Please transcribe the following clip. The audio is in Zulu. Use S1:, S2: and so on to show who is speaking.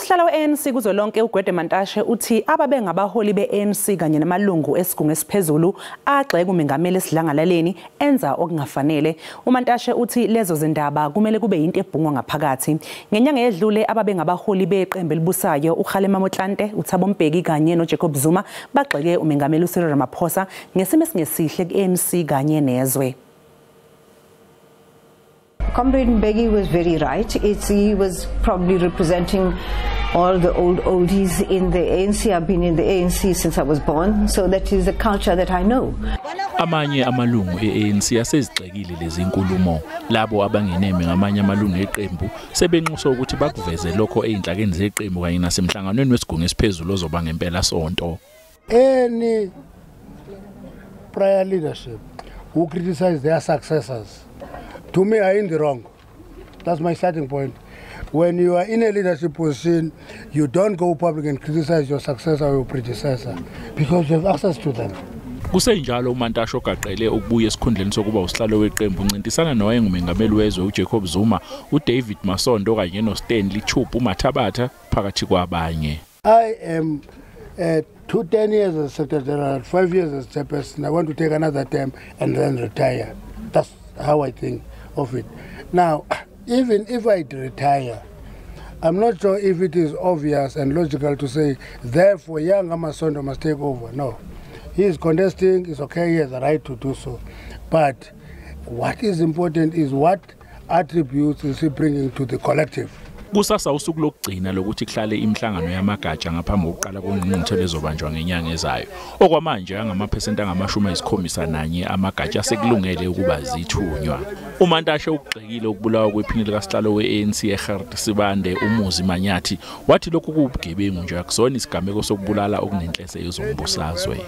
S1: Usihlalo we-ANC kuzwelonke uGwede Mantashe uthi ababengabaholi be-ANC kanye namalungu esigungu esiphezulu agxeka umengameli esidlangalaleni enza okungafanele. UMantashe uthi lezo zindaba kumele kube yinto ebhungwa ngaphakathi. Ngenyanga edlule ababengabaholi beqembu elibusayo uKgalema Motlanthe, uThabo Mbeki kanye noJacob Zuma bagxeke umengameli uCyril Ramaphosa ngesimo esingesihle ku-ANC kanye nezwe.
S2: Comrade Mbeki was very right. He was probably representing all the old oldies in the ANC. I've been in the ANC since I was born, so that is a culture that I know.
S3: Amanye amalungu e-ANC asezigxekile lezi nkulumo. Labo abangeneme ngamanye amalungu eqembu sebenxusa ukuthi bakuveze lokho ezinhlakeni zeqembu kanye nasemhlanganweni wesigungu esiphezulu ozoba ngempela sonto.
S4: Any prior leadership who criticize their successors, to me, are in the wrong. That's my starting point. When you are in a leadership position, you don't go public and criticize your successor or your predecessor because you have access to them.
S3: Kusenjalo uMantashe ogaqele ukubuya esikhundleni sokuba usihlalo weqembu uncintisana nowayengumengameli wezwe uJacob Zuma, uDavid Masondo kanye noStanley Chupu Mathabatha phakathi kwabanye.
S4: I am 10 years as Secretary General, 5 years as chairperson. I want to take another term and then retire. That's how I think of it. Now, even if I retire, I'm not sure if it is obvious and logical to say, therefore, young Masondo must take over. No. He is contesting, it's okay, he has a right to do so. But what is important is what attributes is he bringing to the collective.
S3: Kusasa usuku lokugcina lokuthi kuhlale imihlangano yamagatsha ngaphambi kokuqala kwengqungquthela ezobanjwa ngenyanga ezayo. Okwamanje angamaphesenti angama-71 amagatsha asekulungele ukuba zithunywa. UMantashe ukugxekile ukubulawa kwephini likasihlalo we-ANC eGert Sibande uMuzi Manyathi, wathi lokhu kuwubugebengu nje akusona isigameko sokubulala okunenhloso yezombusazwe.